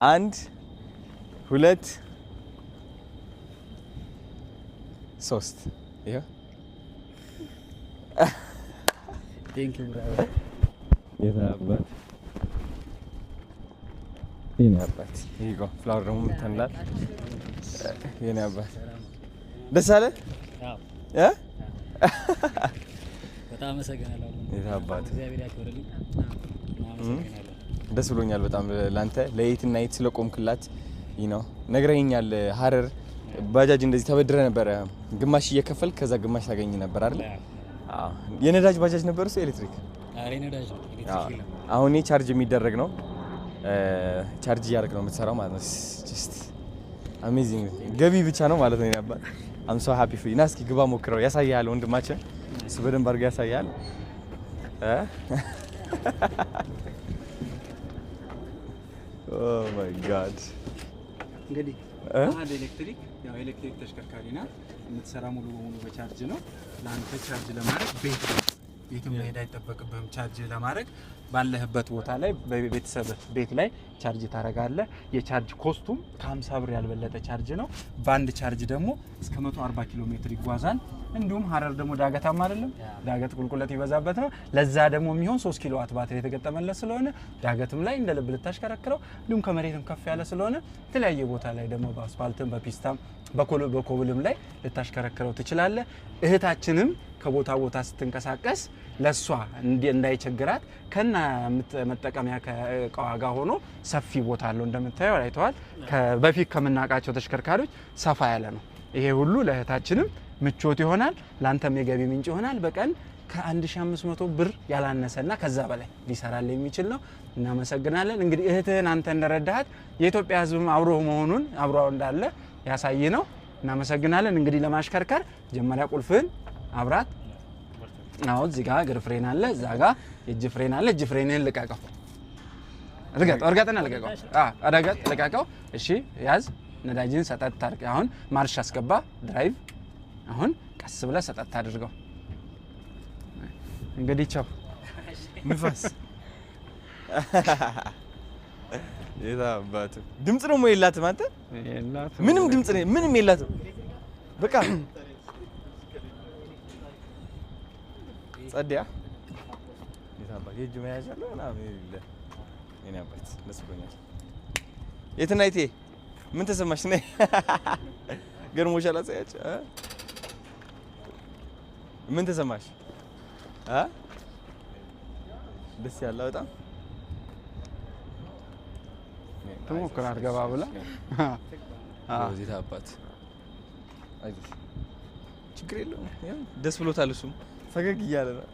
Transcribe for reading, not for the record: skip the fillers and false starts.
አንድ፣ ሁለት፣ ሶስት። ይኸው። Thank you, brother. የት አባት፣ የኔ አባት፣ ይሄ flower ደግሞ ምተንላል። የኔ አባት፣ ደስ አለ እ በጣም አመሰግናለሁ። የት አባት። እግዚአብሔር ያክብርልኝ። እናመሰግናለን። ደስ ብሎኛል በጣም ላንተ ለየትና የት ስለቆምክላት ነው። ነግረኸኛል። ሀረር ባጃጅ እንደዚህ ተበድረ ነበረ፣ ግማሽ እየከፈልክ ከዛ ግማሽ ታገኝ ነበር አይደል? አዎ። የነዳጅ ባጃጅ ነበር እሱ ኤሌክትሪክ? ኧረ ነዳጅ ነው፣ ኤሌክትሪክ የለም። አሁን ይሄ charge የሚደረግ ነው። Charge እያደረግ ነው የምትሰራው ማለት ነው። Just amazing፣ ገቢ ብቻ ነው ማለት ነው። አባት፣ I'm so happy for you። ና እስኪ ግባ ሞክረው፣ ያሳያል ወንድማችን፣ እሱ በደንብ አድርጎ ያሳያል። እ oh my God. እንግዲህ እ? አንድ ኤሌክትሪክ፣ ያው ኤሌክትሪክ ተሽከርካሪ ናት። የምትሰራ ሙሉ በሙሉ በቻርጅ ነው። ለአንተ charge ለማድረግ ቤት የትም መሄድ አይጠበቅብህም። Charge ለማድረግ ባለህበት ቦታ ላይ በቤተሰብ ቤት ላይ charge ታደርጋለህ። የ charge cost ኡም ከ50 ብር ያልበለጠ charge ነው። በአንድ charge ደግሞ እስከ 140 ኪሎ ሜትር ይጓዛል። እንዲሁም ሀረር ደግሞ ዳገታም አይደለም፣ ዳገት ቁልቁለት ይበዛበት ነው። ለዛ ደግሞ የሚሆን 3 ኪሎ ዋት ባትሪ የተገጠመለት ስለሆነ ዳገትም ላይ እንደ ልብ ልታሽከረክረው፣ እንዲሁም ከመሬትም ከፍ ያለ ስለሆነ የተለያየ ቦታ ላይ ደግሞ በአስፋልትም በፒስታም በኮብልም ላይ ልታሽከረክረው ትችላለህ። እህታችንም ከቦታ ቦታ ስትንቀሳቀስ ለእሷ እንዳይቸግራት ከነ መጠቀሚያ ከእቃዋ ጋር ሆኖ ሰፊ ቦታ አለው። እንደምታየው አይተዋል። በፊት ከምናውቃቸው ተሽከርካሪዎች ሰፋ ያለ ነው። ይሄ ሁሉ ለእህታችንም ምቾት ይሆናል፣ ለአንተም የገቢ ምንጭ ይሆናል። በቀን ከ1500 ብር ያላነሰና ከዛ በላይ ሊሰራል የሚችል ነው። እናመሰግናለን። እንግዲህ እህትህን አንተ እንደረዳሃት የኢትዮጵያ ሕዝብም አብሮ መሆኑን አብሮ እንዳለ ያሳይ ነው። እናመሰግናለን። እንግዲህ ለማሽከርከር መጀመሪያ ቁልፍህን አብራት። አዎ፣ እዚህ ጋር እግር ፍሬን አለ፣ እዛ ጋር የእጅ ፍሬን አለ። እጅ ፍሬንህን ልቀቀው፣ እርገጥ፣ እርገጥና ልቀቀው። አዎ፣ እርገጥ፣ ልቀቀው። እሺ፣ ያዝ። ነዳጅን ሰጠት አድርግ። አሁን ማርሽ አስገባ፣ drive። አሁን ቀስ ብለህ ሰጠት አድርገው። እንግዲህ ቻው። ንፋስ የት አባቱ፣ ድምጽ ደግሞ የላትም አንተ፣ ምንም ድምጽ ነው ምንም የላትም። በቃ ጸድያ፣ የት አባት፣ የእጅ መያዣ አለው ምናምን የሌለ። የኔ አባት፣ ደስ ብሎኛል። የትና የቴ ምን ተሰማሽ? ነይ፣ ገርሞሻል? አሳያቸው እ? ምን ተሰማሽ? እ? ደስ ያለ በጣም። ትሞክር አትገባ ብላ። ጎበዝ፣ የት አባት፣ አይዞሽ፣ ችግር የለውም። ያው ደስ ብሎታል፣ እሱም ፈገግ እያለ ነው።